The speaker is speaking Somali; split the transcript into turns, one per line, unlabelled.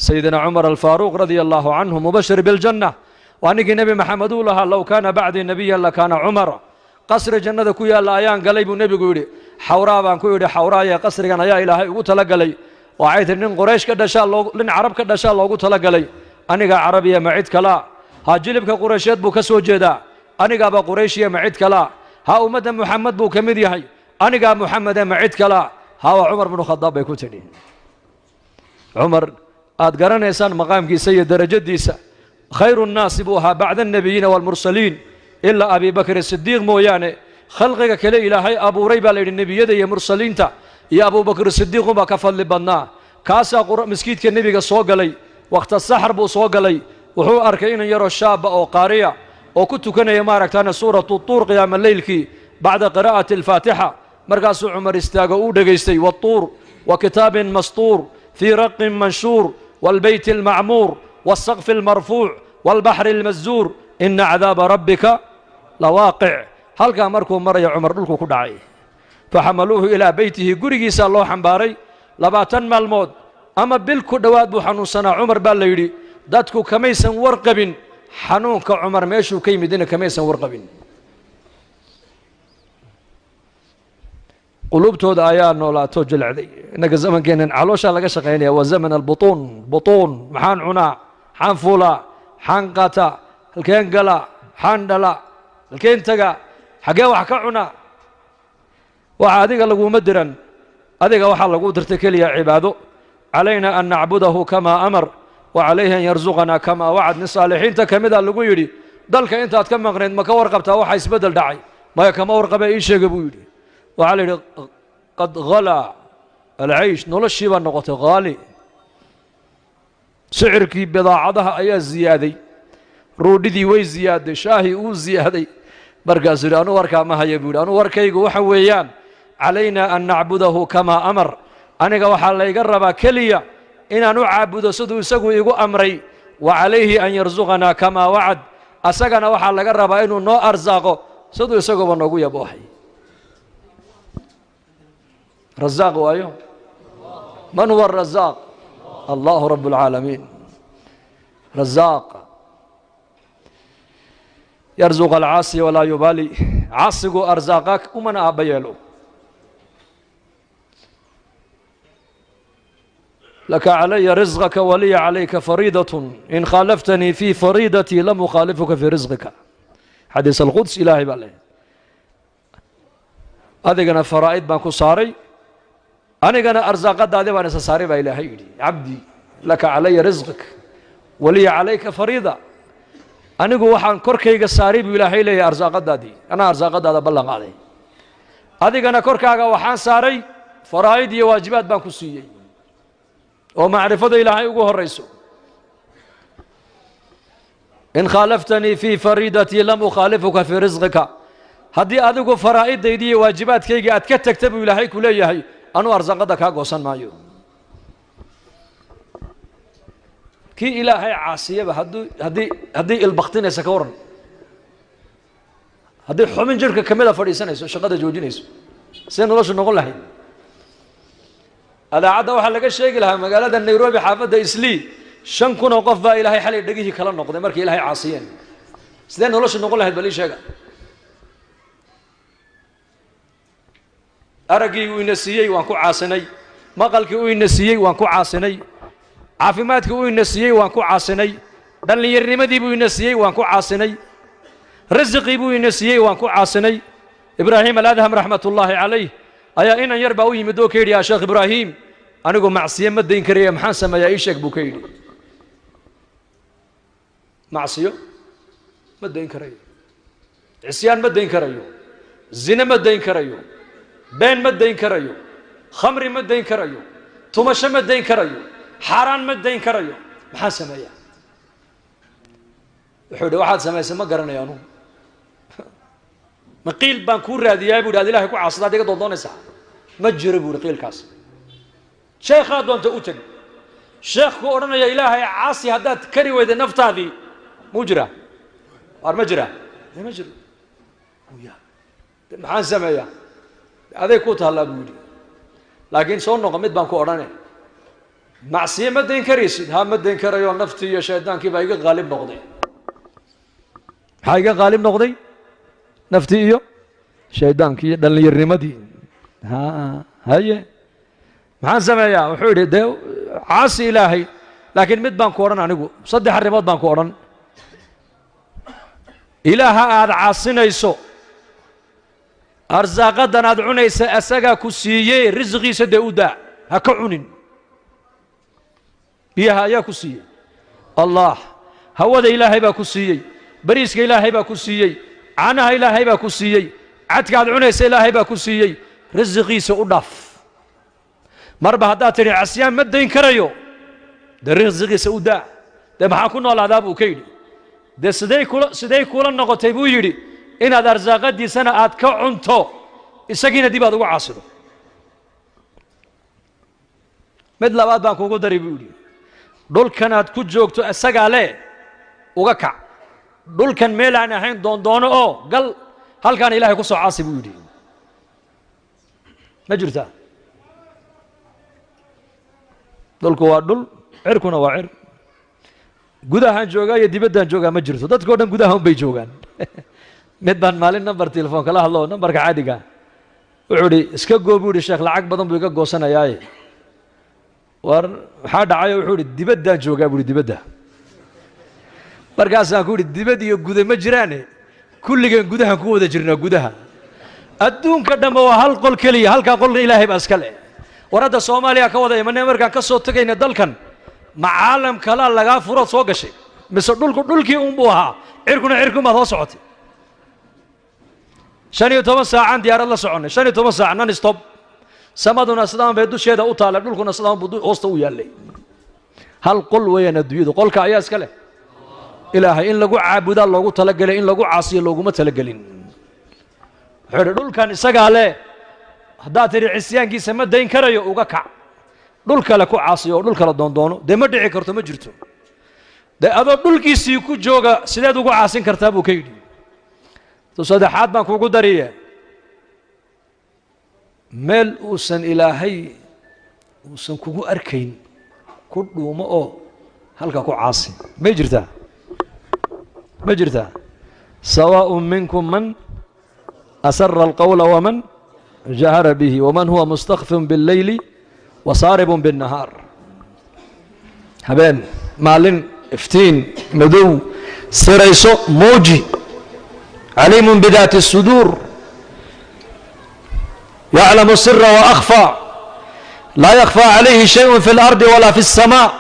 Sayidina Cumar Alfaaruuq radia Allahu canhu, mubashir biljanna, waa ninkii Nebi Maxamed uu lahaa: "Low kaana bacdii nebiyan lakaana Cumar." Qasri jannada ku yaalla ayaan galay, buu nebigu yidhi. Xawraa baan ku yidhi: "Xawraaye, qasrigan ayaa Ilaahay ugu talagalay?" Waxay tihi: "Nin Qoraysh ka dhashaa loo, nin Carab ka dhashaa loogu talagalay." Anigaa Carabiya, ma cid kalaa? Ha, jilibka Quraysheed buu ka soo jeedaa. Anigaaba Qurayshiya, ma cid kalaa? Ha, ummadda Muxamed buu ka mid yahay. Anigaa Muxamede, ma cid kalaa? Ha, waa Cumar bnu Khadaab, bay ku tidhi. Cumar aad garanaysaan maqaamkiisa iyo darajadiisa, khayru nnaasi buu ahaa bacda annabiyiina waalmursaliin, ilaa Abi Bakr Sidiiq mooyaane. Khalqiga kale Ilaahay abuuray, baa la yidhi, nebiyada iyo mursaliinta iyo Abubakr Sidiiq unbaa ka fadli badnaa. Kaasaa maskiidka nebiga soo galay. Wakhta saxar buu soo galay. Wuxuu arkay inan yaroo shaaba oo qaariya oo ku tukanaya, maaragtaana, suuratu Tuur qiyaama leylkii bacda qiraa'ati alfaatixa. Markaasuu Cumar istaago, uu dhegaystay: "والطور وكتاب مسطور في رق منشور والبيت المعمور والسقف المرفوع والبحر المسجور إن عذاب ربك لواقع." Halkaa markuu maraya, Cumar dhulku ku dhacay. فحملوه إلى بيته, gurigiisaa loo xambaaray. 20 maalmood ama bil ku dhowaad buu xanuunsanaa Cumar, baa la yidhi. Dadku kamaysan warqabin xanuunka Cumar meeshuu ka yimidina, kamaysan warqabin. Quluubtooda ayaa noolaato, jilecday. Innaga zamankeennan calooshaa laga shaqaynaya, waa zaman البطون. بطون, maxaan cunaa, maxaan fuulaa, maxaan qaataa, halkeen galaa, maxaan dhalaa, halkeen tagaa, xaggee wax ka cunaa? Waxa adiga laguma diran. Adiga waxaa lagu dirtay keliya cibaado. علينا أن نعبده كما أمر وعليه أن يرزقنا كما وعد. Nin saalixiinta ka mida lagu yidhi: "Dalka intaad ka maqnayd, ma ka warqabtaa waxa isbeddel dhacay?" "Maya, kama warqabe, ii sheega," buu yidhi. Waxaa la yidhi: قد غلا العيش, noloshii baa noqotay qaali, sicirkii bidaacadaha ayaa ziyaaday, roodhidii way ziyaaday, shaahii uu ziyaaday. Markaasuu yidhi: "Anuu warkaa ma haya," buu yidhi. "Anuu warkaygu waxa weeyaan علينا أن نعبده كما أمر." Aniga waxaa layga rabaa keliya inaan u caabudo siduu isagu igu amray. وعليه أن يرزقنا كما وعد. Asagana waxaa laga rabaa inuu noo arsaaqo siduu isaguba noogu yaboohay. Rasaaq waayo? من هو الرزاق؟ الله رب العالمين رزاق، يرزق العاصي ولا يبالي. Caasigu arsaaqa, umana aabba yeelo. لك علي رزقك ولي عليك فريضة، إن خالفتني في فريضتي لم أخالفك في رزقك. xadiis alquds, Ilaahay baa leeyahy: "Adigana faraa'id baan ku saaray, anigana arsaaqadaadi baan isa saaray," baa Ilaahay yidhi. "عبدي، لك علي رزقك ولي عليك فريضة." Anigu waxaan korkayga saaray, buu Ilaahay leeyahay, arsaaqadaadii. Anaa arsaaqadaada ballan qaaday. Adigana korkaaga waxaan saaray faraa'id iyo waajibaad baan ku siiyey, oo macrifada Ilaahay ugu horayso. إن خالفتني في فريضتي لم أخالفك في رزقك. Haddii adigu faraa'idaydi iyo waajibaadkaygii aad ka tagta, buu Ilaahay ku leeyahay, anuu arsaaqada kaa goosan maayo. Kii Ilaahay caasiyaba, hadduu haddii ilbaktinaysa, ka waran haddii xubin jirka kamida fadhiisanayso, shaqada joojinayso? See noloshu noqon lahayd? Adaacadda waxaa laga sheegi lahaa magaalada Nairobi, xaafadda Islii, 5,000 oo qof baa Ilaahay xalay dhegihii kala noqday markay Ilaahay caasiyeen. Sidee noloshu noqon lahayd? Bal ii sheega. Araggii uu ina siiyey waan ku caasinay, maqalkii uu ina siiyey waan ku caasinay, caafimaadkii uu ina siiyey waan ku caasinay, dhallinyarnimadii buu ina siiyey waan ku caasinay, risiqii buu ina siiyey waan ku caasinay. Ibraahim Aladham raxmat ullaahi calayh ayaa inan yar baa u yimid oo ka yidhi: "Yaa Sheekh Ibraahim, anigu macsiye ma dayn karaya, maxaan sameeyaa? Ii sheeg," buu ka yidhi. "Macsiyo ma dayn karayo, cisyaan ma dayn karayo, zine ma dayn karayo, been ma dayn karayo, khamri ma dayn karayo, tumasho ma dayn karayo, xaaraan ma dayn karayo, maxaan sameeyaa?" Wuxuu yidhi: "Waxaad samaysay ma garanayo anugu. Ma qiil baan kuu raadiyaay?" bu yidhi. "Ad Ilahay ku caasada ad iga doondoonaysaa? Ma jiro," bu yidhi, "qiilkaas. Sheekhaa doonta u teg, sheekh ku odhanaya Ilaahay caasi haddaad kari weyday naftaadii, muu jiraa? Waar ma jiraa? Ma jiro. Maxaan sameeyaa? Aday ku taallaa," buu yidhi. "Laakiin soo noqo, mid baan ku odhane." Macsiye ma dayn karaysid? Ha, ma dayn karayo, naftii iyo shaydaankii baa iga qaalib noqday. Maxaa iga qaalib noqday? Naftii iyo shaydaankii iyo dhallinyarnimadii. Ha, haye, maxaan sameeyaa? Wuxuu yidhi, dee caasi Ilaahay, laakiin mid baan ku odhan anigu, saddex arrimood baan ku odhan. Ilaaha aad caasinayso, arsaaqadan aad cunaysa asagaa ku siiyey, risqiisa dee u daa, ha ka cunin. Biyaha ayaa ku siiyey? Allah. Hawada Ilaahay baa ku siiyey, bariiska Ilaahay baa ku siiyey, caanaha Ilaahay baa ku siiyey, cadka aad cunaysa Ilaahay baa ku siiyey, risiqiisa u dhaaf. Marba haddaad tidhi casyaan ma dayn karayo, dee risiqiisa u daa. Dee maxaa ku noolaadaa, buu ka yidhi. Dee siday kula noqotay, buu yidhi, inaad arsaaqadiisana aad ka cunto, isagiina dib aad ugu caasido? Mid labaad baan kugu daray, buu yidhi. Dhulkan aad ku joogto isagaa le, uga kac dhulkan, meel aan ahayn doondoono oo gal, halkaana Ilahay ku soo caasi, buu yidhi. Ma jirtaa? Dhulku waa dhul, cirkuna waa cir. Gudahaan joogaa iyo dibaddaan joogaa ma jirto. Dadka o dhan gudaha un bay joogaan. Mid baan maalin number telefoon kala hadlo, numberka caadiga. Wuxuu idhi, iska goo, buu yidhi, sheekh, lacag badan buu iga goosanayaaye. War maxaa dhacayo? Wuxuu idhi, dibaddaan joogaa, buu yidhi, dibadda. Markaasaan ku yidhi, dibad iyo guda ma jiraane, kulligeen gudahan ku wada jirnaa. Gudaha adduunka dhanba waa hal qol keliya, halkaa qolna Ilaahay baa iska leh. War hadda Soomaaliya ka wada imanay, markaan ka soo tegayna dalkan, ma caalam kalaa lagaa furood soo gashay, mise dhulku dhulkii unbuu ahaa, cirkuna cirkumaad hoo socotay? 15 saacaan diyaarad la soconnay, 15 saac non stop. Samaduna sidaan bay dusheeda u taallay, dhulkuna sidaan buu hoosta u yaallay. Hal qol weeyaan adduunyadu. Qolka ayaa iska leh? Ilaahay. In lagu caabudaa loogu talagelay, in lagu caasiyo looguma talagelin. Wuxuu idhi, dhulkan isagaa leh, haddaad tidhi cisyaankiisa ma dayn karayo, uga kac, dhul kale ku caasiyo oo dhul kale doondoono. Dee ma dhici karto, ma jirto. Dee adoo dhulkiisii ku jooga sideed ugu caasin kartaa, buu ka yidhi. Tu saddexaad baan kugu dariye, meel uusan Ilaahay uusan kugu arkayn ku dhuumo oo halkaa ku caasi. May jirtaa? Ma jirtaa? سواء منكم من أسر القول ومن جهر به ومن هو مستخف بالليل وسارب بالنهار. Habeen, maalin, iftiin, madow, sirayso, muuji. عليم بذات الصدور، يعلم السر وأخفى، لا يخفى عليه شيء في الأرض ولا في السماء.